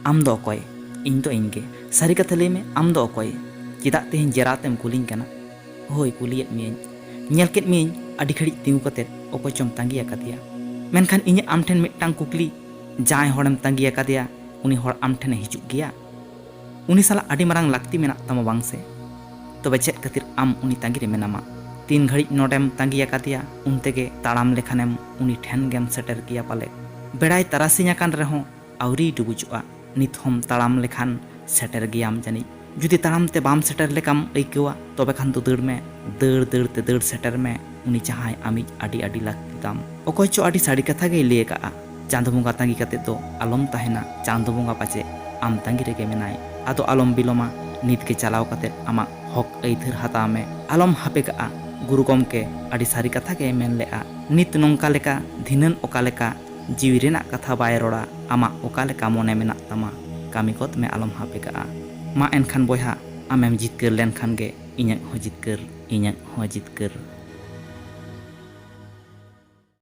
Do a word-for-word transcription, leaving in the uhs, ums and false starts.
ᱟᱢ ᱫᱚ ᱚᱠᱚᱭ? ᱤᱧ ᱫᱚ ᱤᱧ ᱜᱮ᱾ ᱥᱟᱹᱨᱤ ᱠᱟᱛᱷᱟ ᱞᱟᱹᱭ ᱢᱮ, ᱟᱢ ᱫᱚ ᱚᱠᱚᱭ? ᱪᱮᱫᱟᱜ ᱛᱮᱦᱮᱧ ᱡᱮᱨᱟ ᱛᱮᱢ ᱠᱩᱞᱤᱧ ᱠᱟᱱᱟ? ᱦᱳᱭ, ᱠᱩᱞᱤᱭᱮᱫ ᱢᱤᱭᱟᱹᱧ᱾ ᱧᱮᱞ ᱠᱮᱫ ᱢᱤᱭᱟᱹᱧ ᱟᱹᱰᱤ ᱜᱷᱟᱹᱲᱤᱡ ᱛᱤᱸᱜᱩ ᱠᱟᱛᱮᱫ, ᱚᱠᱚᱭ ᱪᱚᱢ ᱛᱟᱺᱜᱤ ᱟᱠᱟᱫᱮᱭᱟ᱾ ᱢᱮᱱᱠᱷᱟᱱ ᱤᱧᱟᱹᱜ ᱟᱢ ᱴᱷᱮᱱ ᱢᱤᱫᱴᱟᱝ ᱠᱩᱠᱞᱤ, ᱡᱟᱦᱟᱸᱭ ᱦᱚᱲᱮᱢ ᱛᱟᱺᱜᱤ ᱟᱠᱟᱫᱮᱭᱟ, ᱩᱱᱤ ᱦᱚᱲ ᱟᱢ ᱴᱷᱮᱱᱮ ᱦᱤᱡᱩᱜ ᱜᱮᱭᱟ? ᱩᱱᱤ ᱥᱟᱞᱟᱜ ᱟᱹᱰᱤ ᱢᱟᱨᱟᱝ ᱞᱟᱹᱠᱛᱤ ᱢᱮᱱᱟᱜ ᱛᱟᱢᱟ, ᱵᱟᱝ ᱥᱮ? ᱛᱚᱵᱮ ᱪᱮᱫ ᱠᱷᱟᱹᱛᱤᱨ ᱟᱢ ᱩᱱᱤ ᱛᱟᱺᱜᱤ ᱨᱮ ᱢᱮᱱᱟᱢᱟ? ᱛᱤᱱ ᱜᱷᱟᱹᱲᱤᱡ ᱱᱚᱰᱮᱢ ᱛᱟᱺᱜᱤ ᱟᱠᱟᱫᱮᱭᱟ, ᱩᱱ ᱛᱮᱜᱮ ᱛᱟᱲᱟᱢ ᱞᱮᱠᱷᱟᱱᱮᱢ ᱩᱱᱤ ᱴᱷᱮᱱ ᱜᱮᱢ ᱥᱮᱴᱮᱨ ᱜᱮᱭᱟ ᱯᱟᱞᱮ᱾ ᱵᱮᱲᱟᱭ ᱛᱟᱨᱟᱥᱤᱧ ᱟᱠᱟᱱ ᱨᱮᱦᱚᱸ ᱟᱹᱣᱨᱤᱭ ᱰᱩᱵᱩᱡᱚᱜᱼᱟ, ᱱᱤᱛ ᱦᱚᱸᱢ ᱛᱟᱲᱟᱢ ᱞᱮᱠᱷᱟᱱ ᱥᱮᱴᱮᱨ ᱜᱮᱭᱟᱢ ᱡᱟᱹᱱᱤᱡ᱾ ᱡᱩᱫᱤ ᱛᱟᱲᱟᱢ ᱛᱮ ᱵᱟᱢ ᱥᱮᱴᱮᱨ ᱞᱮᱠᱟᱢ ᱟᱹᱭᱠᱟᱹᱣᱟ, ᱛᱚᱵᱮ ᱠᱷᱟᱱ ᱫᱚ ᱫᱟᱹᱲ ᱢᱮ, ᱫᱟᱹᱲ ᱫᱟᱹᱲ ᱛᱮ ᱫᱟᱹᱲ ᱥᱮᱴᱮᱨ ᱢᱮ ᱩᱱᱤ ᱡᱟᱦᱟᱸᱭ ᱟᱢᱤᱡ ᱟᱹᱰᱤ ᱟᱹᱰᱤ ᱞᱟᱹᱠᱛᱤ ᱛᱟᱢ᱾ ᱚᱠᱚᱭ ᱪᱚ ᱟᱹᱰᱤ ᱥᱟᱹᱨᱤ ᱠᱟᱛᱷᱟ ᱜᱮᱭ ᱞᱟᱹᱭ ᱟᱠᱟᱫᱼᱟ, ᱪᱟᱸᱫᱚ ᱵᱚᱸᱜᱟ ᱛᱟᱺᱜᱤ ᱠᱟᱛᱮ ᱫᱚ ᱟᱞᱚᱢ ᱛᱟᱦᱮᱱᱟ, ᱪᱟᱸᱫᱚ ᱵᱚᱸᱜᱟ ᱯᱟᱪᱮ ᱟᱢ ᱛᱟᱺᱜᱤ ᱨᱮᱜᱮ ᱢᱮᱱᱟᱭ᱾ ᱟᱫᱚ ᱟᱞᱚᱢ ᱵᱤᱞᱚᱢᱟ, ᱱᱤᱛ ᱜᱮ ᱪᱟᱞᱟᱣ ᱠᱟᱛᱮ ᱟᱢᱟᱜ ᱦᱚᱠ ᱟᱹᱭᱫᱟᱹᱨ ᱦᱟᱛᱟᱣ ᱢᱮ, ᱟᱞᱚᱢ ᱦᱟᱯᱮ ᱠᱟᱜᱼᱟ᱾ ᱜᱩᱨᱩ ᱜᱚᱢᱠᱮ ᱟᱹᱰᱤ ᱥᱟᱹᱨᱤ ᱠᱟᱛᱷᱟ ᱜᱮᱭ ᱢᱮᱱ ᱞᱮᱫᱼᱟ, ᱱᱤᱛ ᱱᱚᱝᱠᱟ ᱞᱮᱠᱟ, ᱫᱷᱤᱱᱟᱹᱱ ᱚᱠᱟ ᱞᱮᱠᱟ, ᱡᱤᱣᱤ ᱨᱮᱱᱟᱜ ᱠᱟᱛᱷᱟ ᱵᱟᱭ ᱨᱚᱲᱟ, ᱟᱢᱟᱜ ᱚᱠᱟ ᱞᱮᱠᱟ ᱢᱚᱱᱮ ᱢᱮᱱᱟᱜ ᱛᱟᱢᱟ, ᱠᱟᱹᱢᱤ ᱜᱚᱫ ᱢᱮ, ᱟᱞᱚᱢ ᱦᱟᱯᱮ ᱠᱟᱜᱼᱟ᱾ ᱢᱟ ᱮᱱᱠᱷᱟᱱ ᱵᱚᱭᱦᱟ, ᱟᱢᱮᱢ ᱡᱤᱛᱠᱟᱹᱨ ᱞᱮᱱᱠᱷᱟᱱ ᱜᱮ ᱤᱧᱟᱹᱜ ᱦᱚᱸ ᱡᱤᱛᱠᱟᱹᱨ, ᱤᱧᱟᱹᱜ ᱦᱚᱸ ᱡᱤᱛᱠᱟᱹᱨ᱾